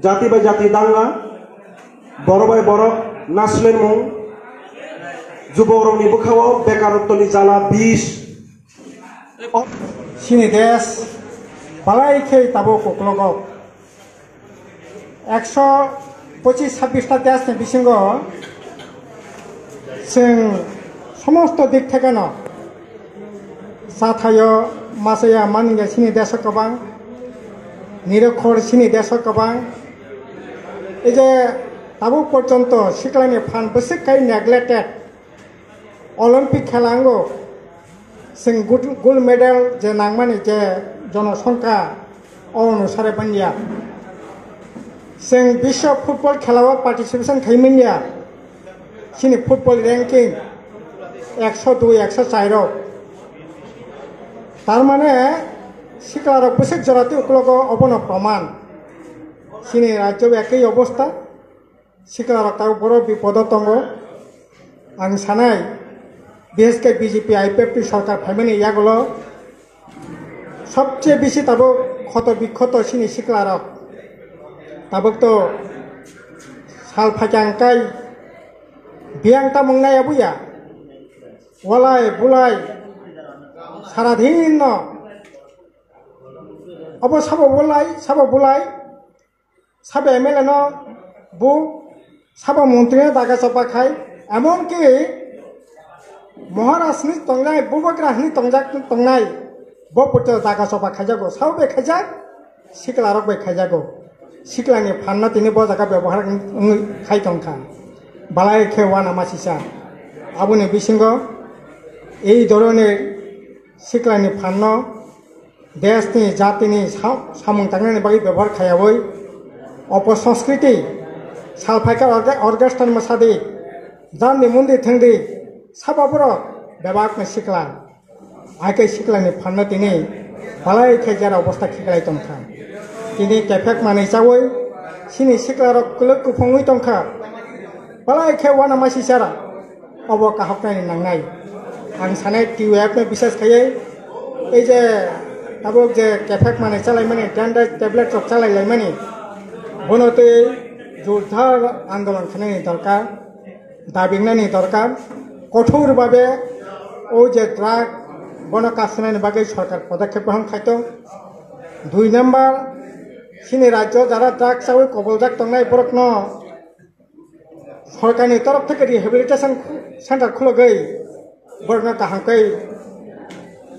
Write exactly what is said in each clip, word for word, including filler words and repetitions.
Jati bai jati danga, borok bai borok naslemung, jubokrokni bwkhao bekarottoni jala bish. Chini desh balai khe tabuk uklogo. Ekso pochis sabbish ta desh ni bisingo chwng somosto dik thekeno chathaio machaya manliya chini desh o kwbang, nirokhor chini desh o kwbang. Ei je tabuk porjonto siklani phan bwswk kai neglected. Olympic khela ango chwng gold, gold medal je nangmani je jonosongkha o onusare banya. Chwng biswa football khela o participation khai manya. Chini football ranking ekso dui, ekso char o. Tar mane sikla rok bwswk jora tei uklogo obono proman. Chini rajyo ekoi obostha. Sikla rok tabuk boro bipodo tongo. Ang sanai, bises khe B J P I P F T sorkar phaimani yagulo sobse bisi tabuk khoto bikhoto chini sikla rok. Tabuk to sal phaikha hwnkhe biyang tamung nai abuya. Walai bulai sara din no. Abo sabo bulai, sabo bulai. Sabo M L A no bu, sabo montri no daga chopa khai, emon ki Maharaj ni tongnai, bubagra ni tongjak tongnai, bo puto daga chopa khaijago, sabo bai khaijak, sikla rok bai khaijago. Sikla ni phan no tini bo jaga byabohar wng-, wngwi khai tongkha. Balai khe wana masisa. Aboni bisingo ei dhoroner sikla ni phan no desh ni, jati ni sa-, samung tangnani bagwi byabohar khaiyawi, opo sanskriti, sal phaikha orge-, orchestra mwsadi, jandi mundi thwngdi, sabo borok bebak ni sikla. Hai khe sikla ni phan no tini balai khe jera obostha khiklai tongkha. Tini kephek manwi chawi, chini sikla rok kwlwk kuphungwi tongkha. Balai khe wana masi sara. Obo kahoknani nangnai. Ang sanai T Y F no bisas khaiwi, ei je tabuk je kephek manwi chalaimani, dandruff tablet rok chalai laimani, bono twi jordar andolon khainani dorkar, dabingnani dorkar, kothor babe o je drug bono kasunani bagwi sorkar podokkhep grohon khaitong. Dui number, chini rajyo jara drug chawi koboljak tongnai borokno sorkarni torof theke rehabilitation center khulogwi borokno kaham khe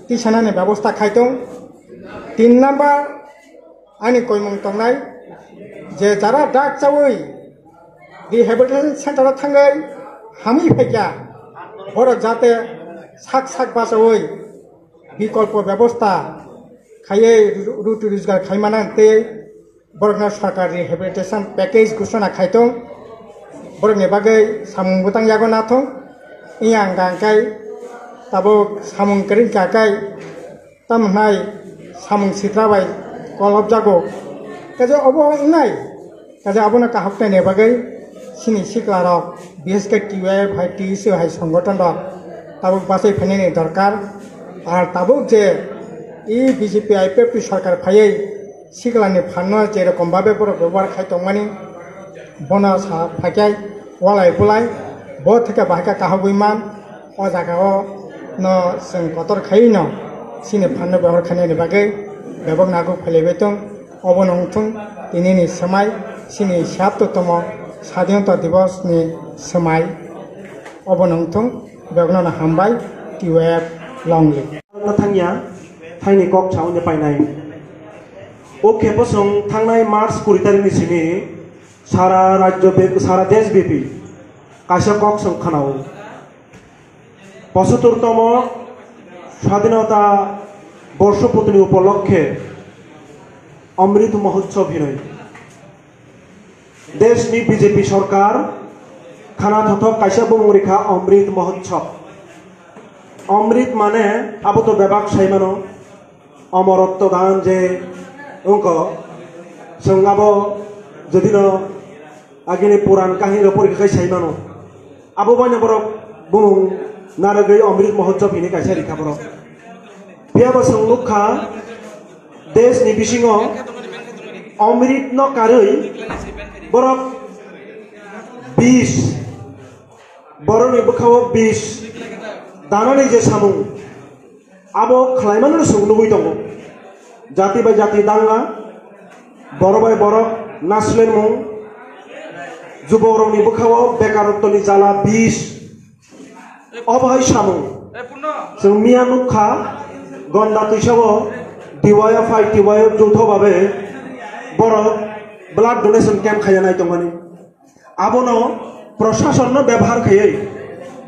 tisanani bebosta khaitong. Tin number, ani koimung tongnai je jara drug chawi rehabilitation center o thangwi hamwi phaikha, borok jate sak sak bachawi bikolpo bebosta khaiwi ru-, ruti rojgar khaimana tei borokno sorkar rehabilitation package ghoshona khaitong, borokni bagwi samung bwtang yago nathong. Iya hwnkha hwnkhe tabuk samung kwrwngkha khe tamo hwnai samung sitra bai kolobjago. Kaisa obo wngnai, kaisa abono kahoknaini bagwi chini siklarok, bises khe T Y F hai, T S U hai songothon rok tabuk bachai phainani dorkar. Ar tabuk je e B J P I P F T sorkar phaiwi siklani phanno je rokom babe borok bebohar khai tongmani, bono sa phaikhai walai bulai, bo theke bahai khe kahagwi man, o jaga o no chwng kotor khaiwi no chini phanno bebohar khainani bagwi bebak naguk phailaibaitung. Obono wngthung tinini swmai, chini siyaptwtwmo sadhinota divos ni swmai. Obono wngthung, bebakno no hambai, T Y F long live. Thangya, thaini kok sawi painai. O khepo chwng thangnai March kuri tarikni simi sara rajyo be-, sara desh bepi kaisa kok chwng khanao. Pochottortomo Swadhinota Borshoputini upolokkhe Amrit Mahotsav hinwi deshni B J P sorkar khana thothok kaisa bumung rikha Amrit Mahotsav. Amrit mane abo to bebak saimano, omorotto dan je wngkho, chwng abo jodino agini puran kahini rok porikha khai saimano. Abo baino borok bumung narwgwi Amrit Mahotsav hinwi kaisa rikha borok. Phiyaba chwng nukha, deshni bisingo Omrit no karwi borok bis, borokni bwkhao bis danani je samung, abo khlaimano chwng nugwi tongo. Jati bai jati danga, borok bai borok naslenmung, jubokrokni bwkhao bekarottoni jala bis, obo hai samung. Chwng miya nukha, Gonda twisao D Y F hai T Y F joutho babe borok blood donation camp khaiya nai tongmani. Abono prosasonno bebhar khaiwi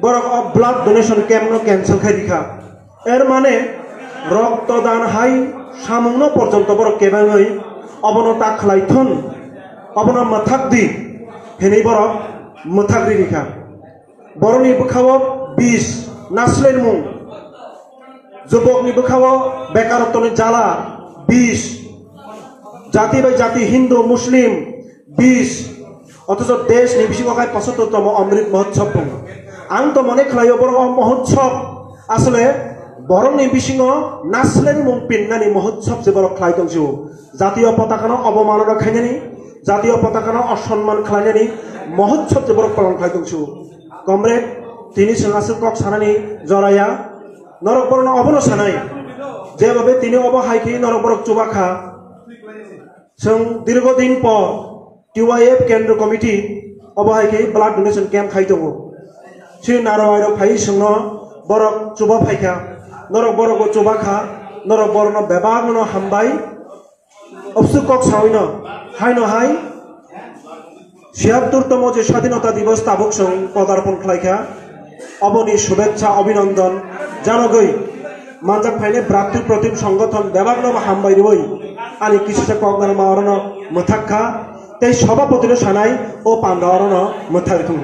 borok o blood donation camp no cancel khai rikha. Er mane rokto dan hai samungno porjonto borok kebengwi obono ta khlai thun, obono mwthak di hinwi borok mwthak ri rikha. Borokni bwkhao bis naslenmung, jubokni bwkhao bekarottoni jala bis, jati bai jati Hindu, Muslim bis, othocho desh ni bisingo khai pochottor tomo Amrit Mahotsav tongo. Ang to mone khlaio borok o Mahotsav asole borokni bisingo naslenmung pinnani Mahotsav je borok khlai tong sio. Jatiyo potakano obomanona khainani, jatiyo potakano osonman khlainani Mahotsav je borok palon khlai tong sio. Comrade, tini chwng aswk kok sanani joraya, norok borokno obono sanai. Jeba be tini obo hai khe norok borok chubakha. Chwng dirgo din por T Y F Kendra Committee obo hai khe blood donation camp khai tongo. Chini narwai rok phai chwngno borok chuba phaikha. Norok borokbo chubakha, norok borokno bebakno hambai. Obsuk kok sawino, haino hai, siyattur tomo je Swadhinota Divos tabuk chwng podarpon khlaikha, oboni shubechha, obhinondon janogwi manjak phainai bratru protim songothon bebakno bo hambai rwi ani kisisa kok narwkma orono mwthak kha, tei sobhapotino sanai o panda orono mwthak rwthwng.